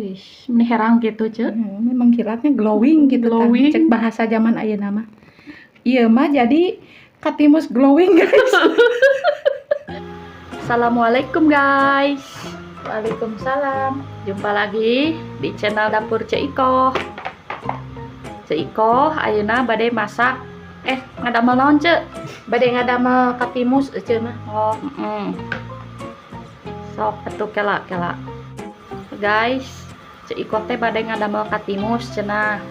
Wih, ini herang gitu, Cek. Memang kilatnya glowing gitu. Glowing. Cek bahasa zaman ayeuna mah. Iya mah jadi katimus glowing, guys. Assalamualaikum, guys. Waalaikumsalam. Jumpa lagi di channel Dapur Ceu Ikoh. Ceu Ikoh ayeuna bade masak, ngadamel naon, Ceu? Bade ngadamel katimus ece mah. Oh, Sok atuh, kela kela. Guys, Ceu Ikoh teh bade ngadamel katimus cenah.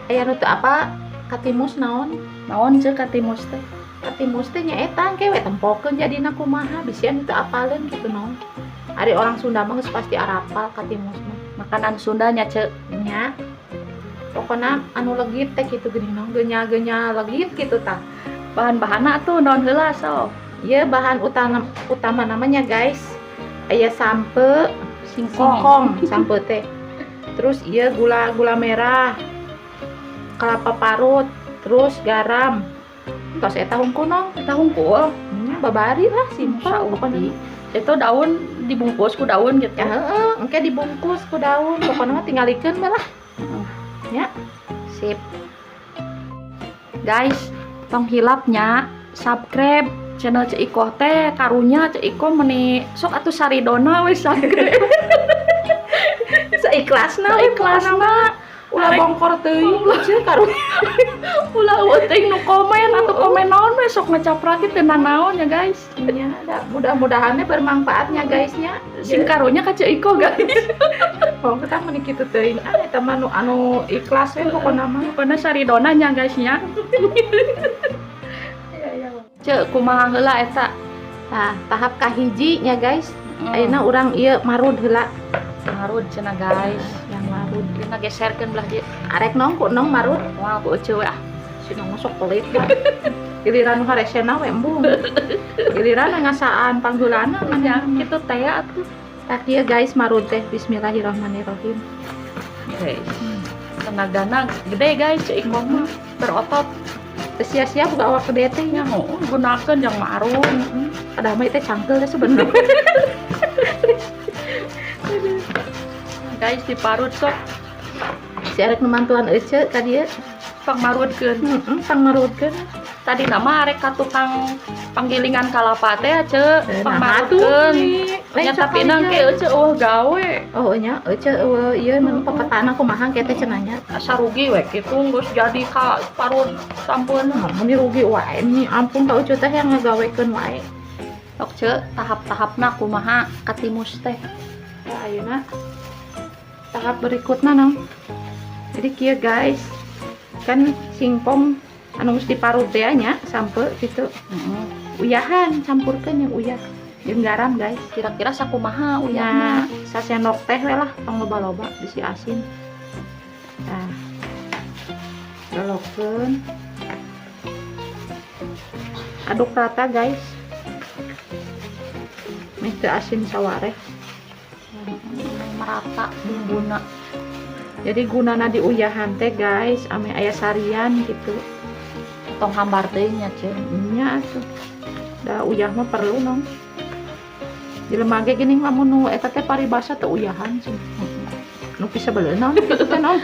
Aya nu teu apa katimus naon? Naon, Ceu, katimus teh? Katimus teh nyaeta engke we tempokeun jadina kumaha, bisi anu teu apaleun gitu naon. Ari orang Sunda mah geus pasti arapal katimus mah. Makanan Sundanya, Ceu. Nya. Pokona anu legit teh kitu geuning naon, geunya-geunya legit gitu tah. Bahan-bahanna tuh naon heula sok? Ieu bahan utama utama namanya, guys. Aya sampeu, singkong. Singkong sampeu teh. Terus ieu gula gula merah, kelapa parut, terus garam. Tos eta hungkul, Nong. Eta hungkul. Babari lah, simpel pokoknya. Itu daun dibungkus ku daun gitu. Ya heeh, engke dibungkus ku daun, pokoknya mah tinggalikeun we lah. Ya. Sip. Guys, tong hilapnya subscribe channel Ceu Ikoh teh, karunya Ceu Ikoh meni sok atuh saridona we subscribe. Seikhlasna we. Ikhlasna. Ulah bongkor teuing ce karunya. Ulah eueuh nu komen atau komen naon we sok ngecaprak teu naon ya, guys. Nya, da, mudah-mudahannya bermanfaatnya, guys, nya. Sing karunya ka Ceu Ikoh, guys. Pokoknya kita meni kitu teuing ah eta mah nu anu ikhlas we pokona mah. Pokona saridona nya, guys, nya. Ceu, kumaha heula eta? Nah, tahap kahiji nya, guys. Ayeuna urang ieu marud heula. Marud cenah, guys. Yang marud. Kita geserkeun belah dieu. Arek nong ku nong marud. Moal, ku eceu we ah. Si nong sok pelit kan. Giliran nu haresena we embung. Giliran ngasaan pangheulana. Ya, kitu teh atuh. Tah kieu, guys, marud teh, bismillahirrahmanirrahim. Guys. Tenagana gede, guys, Ceu Ikoh mah berotot. Teu sia-sia buka awak gede teh nya. Nya oh, gunakeun jang marud. Padahal mah teh cangkeul teh sebenarnya. Guys, diparut sok. Si arek nu mantuan ece ka dieu. Pangmarudkeun. Heeh, pangmarudkeun. Tadi nama arek ka tukang panggilingan kalapa teh, Ceu, Nah, atuh. pangmarudkeun. Ya tapi nang ke ece eueuh gawe. Oh nya, ece eueuh ieu nu papatana kumaha ke teh cenah nya. Asa rugi we kitu geus jadi ka parut sampeun. Mun rugi wae nih, ampun ka ece teh yang ngagawekeun wae. Sok, Ceu, tahap-tahapna kumaha katimus teh? Ya, ayeuna tahap berikutnya nong. Jadi kieu, guys, kan singkong anu geus diparut teh nya sampeu gitu. Uyahan, campurkeun yang uyah jeung garam, guys. Kira-kira sakumaha ya uyahna? Sasendok teh we lah, tong loba-loba bisi asin. Nah, lolokeun, aduk rata, guys, meh teu asin sawareh. Merata bumbuna. Jadi gunana di uyahan teh, guys, ame aya sarian gitu. Tong hambar teuing nya, Ceu. Nya atuh da uyah mah perlu nong. Jelema ge geuning lamun nu eta teh paribasa teu uyahan cenah. Nu pisabeleun naon kitu teh naon?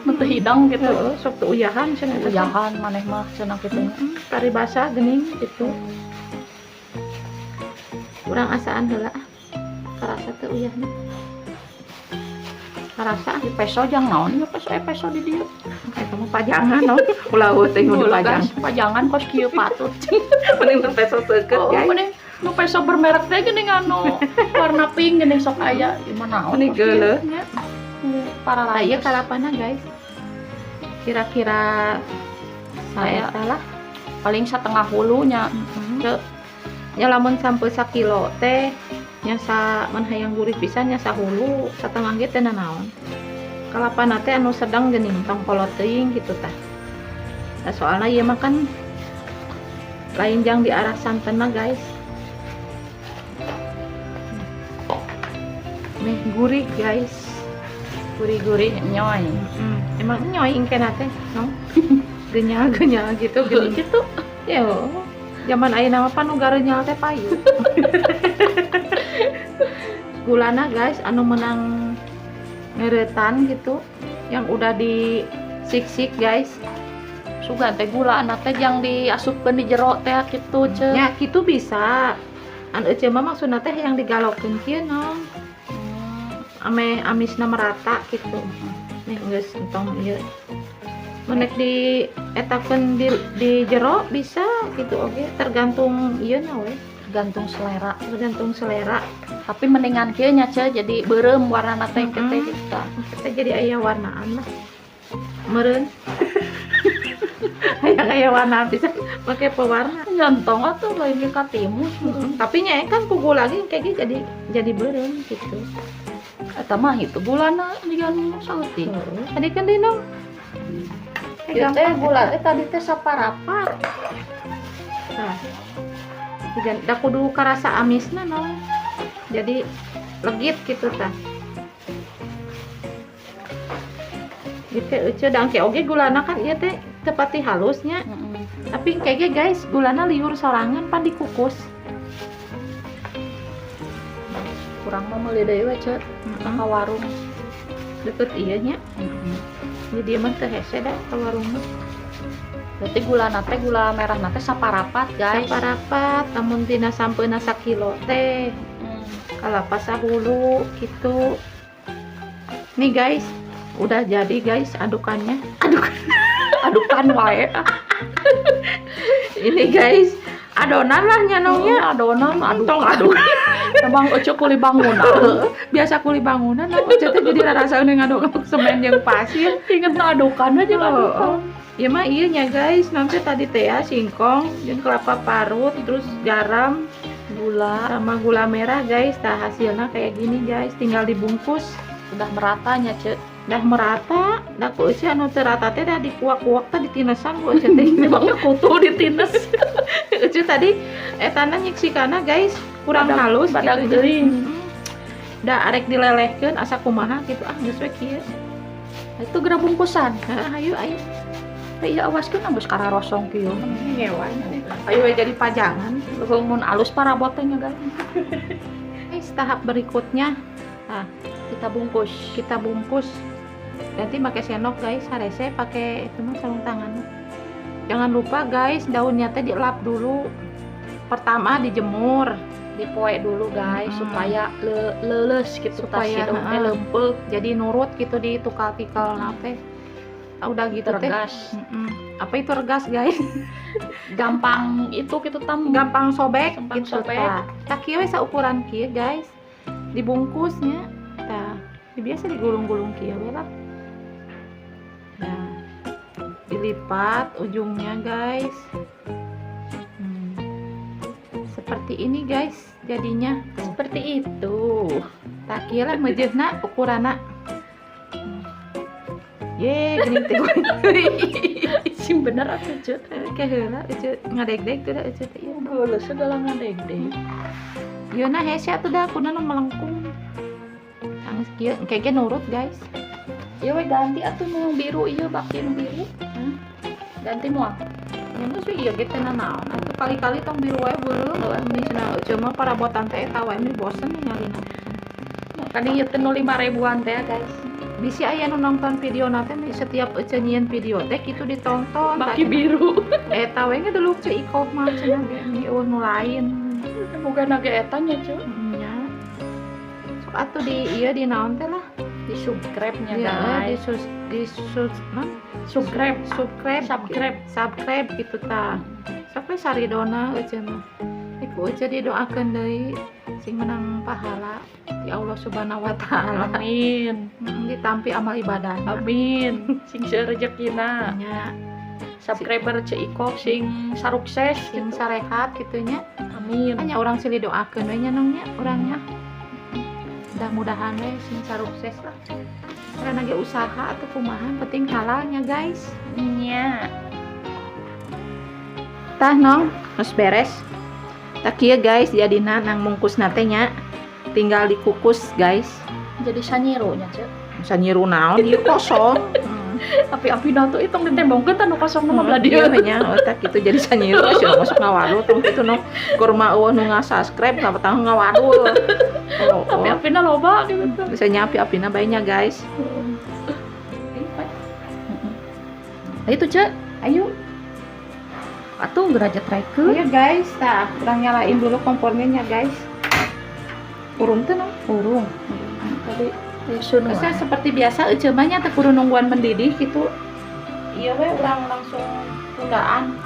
Nu teu hidang gitu. Heeh, sok teu uyahan cenah eta teh. Uyahan maneh mah cenah kitu. Heeh, paribasa geuning gitu. Urang asaan heula ah. Karasa teu uyahna? Karasa. Di peso jang naon ya peso, peso di dieu? Eta mah pajangan naon. Ulah teh nu dipajang. Guys, pajangan kos kieu patut. Mending nu peso seukeut, Oh, guys. mending nu peso bermerek teh geuning anu warna pink geuning sok aya di mana naon. Mending kos kieu. geuleuh nya. Para Nah, ieu kalapana, guys. Kira-kira Saya saeta lah. Paling setengah hulunya. Heeh. Ya lamun sampai sakilo teh nya sa mun hayang gurih pisan nya sahulu satengah ge teh naon. Kalapana teh anu sedang geuning, tong kolot teuing gitu tah. Nah, soalna ieu mah kan lain jang di arah santenna, guys. Meh gurih, guys. Gurih-gurih nyoy. Emang nyoy engkena teh, no? Genyal-genyal gitu geuning. Gitu. Ya, zaman ayeuna mah pan nu garenyal teh payu. Gulana, guys, anu menang Ngeretan gitu yang udah di sik-sik, guys. Sugan teh gula teh yang diasupkeun di jero teh kitu, Ce. Ya, gitu bisa. An ece mah maksudna teh yang digalokeun kieu, Nong. Ame amisna merata gitu. Nih, geus entong ieu. Mun rek di etakeun di jero bisa gitu oge, tergantung ieu na we. Tergantung selera. Tergantung selera. Tapi mendingan kieu nya, Ce, jadi beureum warnana teh teh kita. Kita jadi aya warnaan lah. Meureun. Hayang aya warna bisa pakai pewarna. Nyantong atuh lain ge katimus. Tapi nya kan ku gula ge kayak gitu jadi beureum gitu. Eta mah itu gulana jiga nu saeutik. Tadi kan di, Nong. Ieu teh gula teh tadi teh saparapat. Nah, da kudu karasa amisna, Nong. Jadi legit gitu tah. Gitu ece da engke oge gulana kan ieu teh teu pati halusnya. Tapi engke ge, guys, gulana liur sorangan pan dikukus. Kurang mah meuli deui we, Ce. Ka warung. Deket ieu nya. Jadi mah teu hese da ka warung mah. Berarti gula teh, gula merah teh saparapat, guys. Saparapat lamun tina sampeuna sakilo teh. Kalapa sahulu gitu. Nih, guys, udah jadi, guys, adukannya. Adukan. Adukan wae. Ini, guys, adonan lah nya, Nong, nya. Adonan, Tong aduk. aduk. Emang ece kuli bangunan. Biasa kuli bangunan, Nong. Ece teh jadi rasa ngaduk semen jeung pasir. Inget na adukan aja adukan. Oh. Ya mah iya nya, guys, nanti tadi teh ya singkong, jeung kelapa parut, terus garam, gula, sama gula merah, guys. Tah, hasilnya kayak gini, guys, tinggal dibungkus. Udah meratanya, Ce. Dah merata, dah ku ece anu teu rata teh dah dikuak-kuak teh, ditinesan ku ece teh. Emangnya kutu ditines. Ece tadi etana nyiksikana, guys, kurang Badag- halus badag gitu. teuing. Da arek dilelehkeun asa kumaha gitu, ah geus we kieu. Itu geura bungkusan. Heeh, ayo ayo. Iya, awaskeun geus kararosong kieu. Ngewan. Ayo we jadi pajangan. Leuheung mun alus parabot teh nya, guys. Guys, tahap berikutnya. Nah, kita bungkus. Kita bungkus. Nanti pakai sendok, guys, harese pakai itu mah sarung tangan. Jangan lupa, guys, daunnya teh dilap dulu. Pertama dijemur, Dipoe dulu, guys, supaya leuleus gitu Supaya, tah si daun teh leumpeuh. Jadi nurut gitu di tukal-tikal teh. Ah, udah gitu teh. Regas. Apa itu regas, guys? Gampang itu gitu tam. Gampang sobek. Gampang gitu sobek. Tah. Tah, kieu we saukuran kieu, guys. Dibungkusnya. Tah, biasa digulung-gulung kieu we lah. Nah, dilipat ujungnya, guys. Seperti ini, guys, jadinya. Tuh. Seperti itu. Tah, kieu lah meujeuhna ukuranna. Ye, geuning teh. Sing bener atuh, Ce. Kayak heula ece ngadegdeg tuh da ece teh ieu. Geuleuh dalam ngadegdeg. Ieu na hese atuh da kuna nu melengkung. Tangis kieu engke ge nurut, guys. Ieu we ganti atuh nu biru ieu, baki nu biru. Hmm? Ganti moal? Nya geus we ieu ge teh nanaon. Atuh kali-kali tong biru wae beuleum. Meni cenah ece mah parabotan teh eta wae, mi bosen ningalina. Tadi ieu teh nu 5 ribuan teh, guys. Bisi aya nu nonton video na teh, setiap ece nyieun video teh kitu ditonton. Baki biru. Eta we ngedeluk Ceu Ikoh mah cenah ge mi eueuh nu lain. Boga ge eta nya, Ceu. Nya. Sok atuh di ieu di naon teh lah. Di subscribe-nya, Ya, di guys. sus di sus non Subscribe. Subscribe. Subscribe. Subscribe gitu tah. Sok we saridona ece mah. Iku ece didoakeun deui sing menang pahala di Allah Subhanahu wa Taala. Amin. Ditampi amal ibadah. Amin. Sing seueur rezekina. Nya. Subscriber Ceu Ikoh sing sarukses sing gitu. Sarehat gitu nya. Amin. Hanya urang silih doakeun we nya, Nong, nya urangnya. Mudah-mudahan we sing sarukses lah. Karena ge usaha atau kumaha penting halalnya, guys. Nya. Tah, Nong, geus beres. Tah, kieu, guys, jadina nang mungkus teh nya. Tinggal dikukus, guys. Jadi sanyiru nya, Ceu. Sanyiru naon, ieu kosong. Api-api dah tuh tong ditembongkeun tah nu kosong mah belah Iya dieu. Nya otak gitu jadi sanyiru sih masuk ngawadul tong kitu no. Kurma eueuh nu nga-subscribe tah ngawadul. Oh, oh. Api-apina loba gitu tuh. Bisa nya api-apina bae nya, guys. Ayo tuh, Cek. Ayo. Atuh geura jetrekeun. Ayo guys, tah kurang nyalain dulu kompornya nya, guys. Urung teh no? Urung. Tadi Ayo sun. Saya seperti biasa ece mah nya teu kudu nungguan mendidih gitu. Iya we urang langsung tundaan.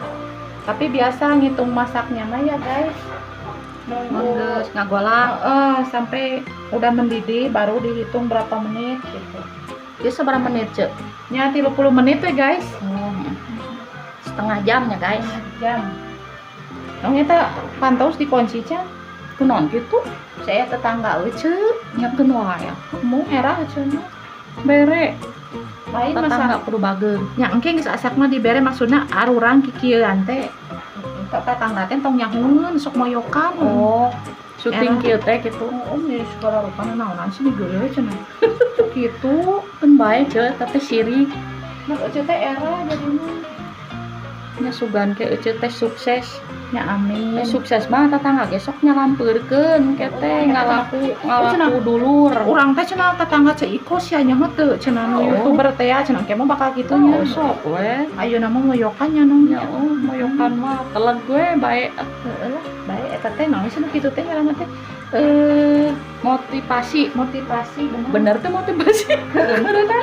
Tapi biasa ngitung masaknya mah ya, guys. Nunggu Geus ngagolak. Heeh, sampai udah mendidih baru dihitung berapa menit gitu. Ieu sabaraha menit, Cek? Nya 30 menit we, guys. Oh. Setengah jam ya, guys. Jam. Dong eta pantos dikunci can. Kunaon kitu? Saya tetangga ece. Nyiapkeun wae. Mung era ece mah. Bere. Lain Tetangga masa kudu bager. Nya engke geus asak mah dibere, maksudna arurang kikieuan teh. Tetangga teh tong nyahuneun sok moyokan. Oh, syuting Era. kieu teh kitu. Oh, ini segala rupana naonan sih digeuleuh cenah. Kitu. Keun bae, Cek, tapi sirik. Nah, ece teh era jadinya. Nya sugan ke ece teh sukses. Nya amin. Eh, sukses mah tetangga ge sok nyalampeurkeun ke teh ngalaku ngalaku dulur. Urang teh cenah tetangga Ceu Iko sia nyaho teu cenah nu Oh. YouTuber teh ya cenah ke mah bakal kitu nya. Oh, sok we. Ayeuna mah moyokan nya nong. Ya oh, moyokan mah teleg gue bae. Heeh lah, bae eta teh naon sih nu kitu teh ngaranna teh? Motivasi. Motivasi bener. Bener tuh motivasi. Bener kan?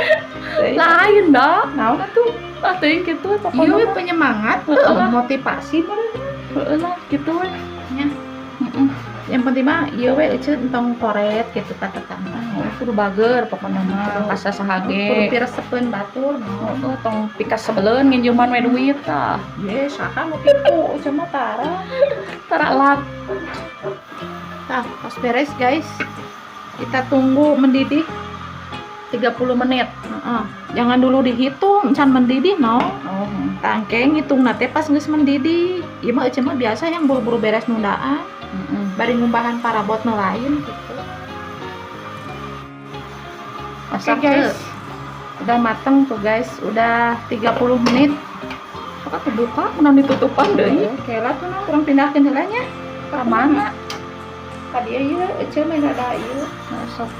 Lain dah. Naon atuh? Ah, teuing kitu Iya pokoknya we mah. Penyemangat, Heeh lah. motivasi bener. Heeh lah, gitu we. Nya. Heeh. Yang penting mah ieu we ece entong koret gitu ka tetangga. Oh, kudu bager pokoknya mah Kudu- ka saha Kudu ge. piresepeun batur. Heeh, tong pikasebeleun nginjeuman we duit tah. Ye, saha nu kitu ece mah tara. Tara lat. Tah, pas beres, guys. Kita tunggu mendidih. 30 menit. Heeh. Jangan dulu dihitung, can mendidih no. Oh. Tangke ngitung nate pas geus mendidih. Ieu mah ece mah biasa yang buru-buru beres nundaan, Heeh. bari ngumbahan parabot nu lain gitu. Oke Masak guys. Udah mateng tuh, guys, udah 30 menit. Sok atuh buka, meunang ditutupan deui. Oke lah tuh no, kurang pindahkeun heula nya. Ka mana? Tadi ieu ece mah rada ieu. Nah, sok.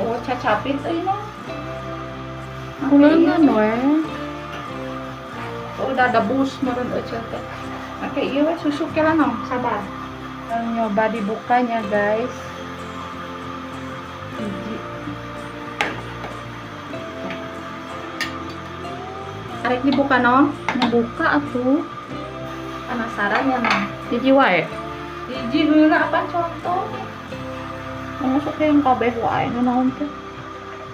Oh, cacapit euy mah. Kuleungeun we. Oh, udah debus meureun ece teh. Oke, ieu we susu kela no, sabar. Nyoba dibukanya, guys. Hiji. Arek dibuka no? Ngebuka atuh. Penasaran ya, no? Hiji wae. Hiji heula apa contoh? Masuk yang kabeh wae nu naon teh.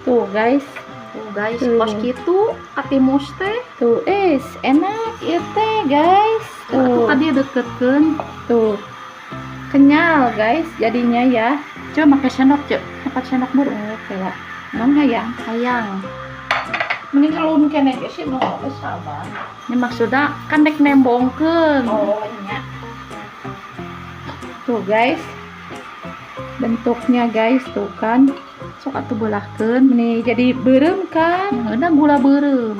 Tuh, guys. Tuh guys, Tuh. kos kitu katimus teh. Tuh, is enak ieu teh, guys. Tuh Tuh. tadi deketkeun. Tuh. Kenyal, guys, jadinya ya. Coba make sendok, Cek. Pakai sendok buru. Oke lah. Nong hayang. Hayang. Mending ngelun kene ge sih nong geus sabar. Ini maksudnya kan dek nembongkeun. Oh, nya. Tuh, guys. Bentuknya, guys, tuh kan. Sok atuh beulahkeun. Nih jadi beureum kan. Udah gula beureum.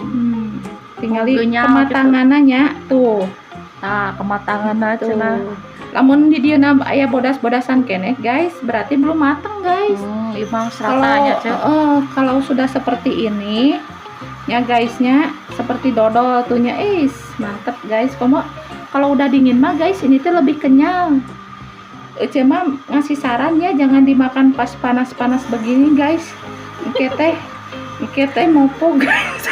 Tinggal Kenyal kematangannya tuh. Nah, kematanganna Tuh. Cenah. Lamun di dieu aya bodas-bodasan keneh, guys, berarti belum mateng, guys. Imang Kalau seratanya, Cek. Kalau sudah seperti ini ya guysnya, seperti dodol tuh nya, is mantep, guys. Komo kalau udah dingin mah, guys, ini tuh lebih kenyal. Ece mah ngasih saran ya, jangan dimakan pas panas-panas begini, guys. Engke teh mopo, guys.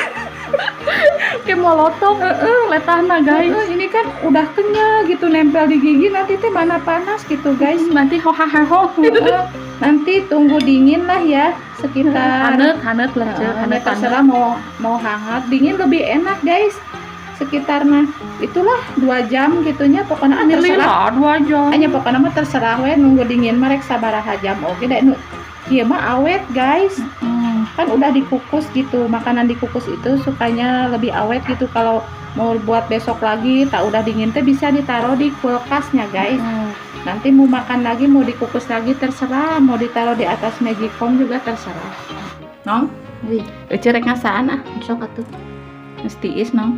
Kayak molotov, heeh, letahna, guys. Heeh, ini kan udah kenyal gitu nempel di gigi, nanti teh mana panas gitu, guys. Nanti hohaheho. Heeh, nanti tunggu dingin lah ya, sekitar Hanet, hanet lah, Cek. Heeh, Hanet, terserah mau mau hangat dingin lebih enak, guys. Sekitar nah itulah 2 jam gitunya pokoknya, ah, terserah. Lila 2 jam. Hanya pokoknya mah terserah we nunggu dingin mah rek sabaraha jam oke deh, nu kieu mah awet, guys. Kan udah dikukus gitu, makanan dikukus itu sukanya lebih awet gitu. Kalau mau buat besok lagi tak udah dingin teh bisa ditaruh di kulkasnya, guys. Nanti mau makan lagi, mau dikukus lagi terserah, mau ditaruh di atas magicom juga terserah. Nong, Wih, Ece rek ngasaan ah, sok atuh. Geus tiis, Nong.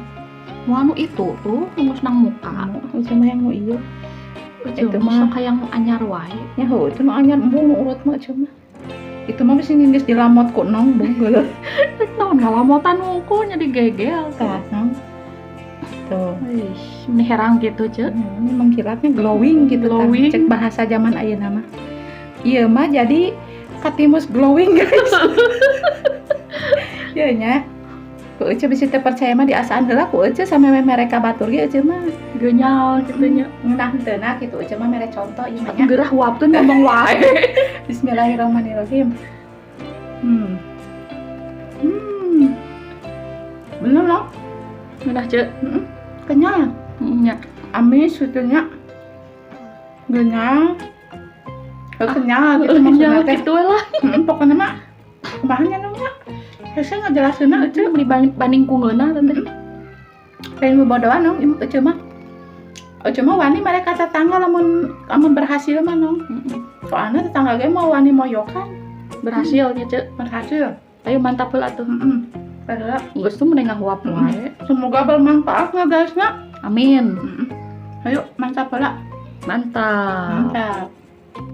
Mau anu itu tuh, ngus nang muka. Ece mah yang mau ieu. Itu Itu mah mah. sok hayang anyar wae. Ya heuh, itu mah anyar embung nu urut mah Ece mah. Itu mah bisa geus dilamot ku Nong bung geuleuh. Rek naon ngalamotan wungkul jadi gegel Tah, Nong. Tuh. Wih, ini herang gitu, Ce. Ini mengkilatnya glowing gitu tah. Glowing. Cek bahasa zaman ayeuna mah. Iya mah jadi katimus glowing, guys. Iya nya. Ku Ece bisa teu percaya mah diasaan heula ku Ece sampe mereka batur ge Ece mah. Genyal gitu nya. Ngeunah henteu na gitu Ece mah mere contoh ieu mah nya. Gerah huapkeun ngomong wae. Bismillahirrahmanirrahim. Bener loh. Ngeunah, Ce. Kenyal. Nya. Amis gitu nya. Kenyal. Kenyal gitu Kenyal maksudnya teh. gitu we lah. Pokoknya mah kumaha nya nu nya. Hese ngajelaseunna Ece. Dibanding banding ku ngeunah teh. Lain bobodoan, Nong, ieu Ece mah. Ece mah wani mereka tetangga lamun lamun berhasil mah, Nong. Soalnya tetangga ge mau wani moyokan. Berhasil nya, Ce. Berhasil. Ayo mantap heula atuh. Heeh. Padahal Geus tuh mending ngahuap wae. Semoga bermanfaat nggak, guys, nya. Amin. Ayo mantap heula. Mantap. Mantap.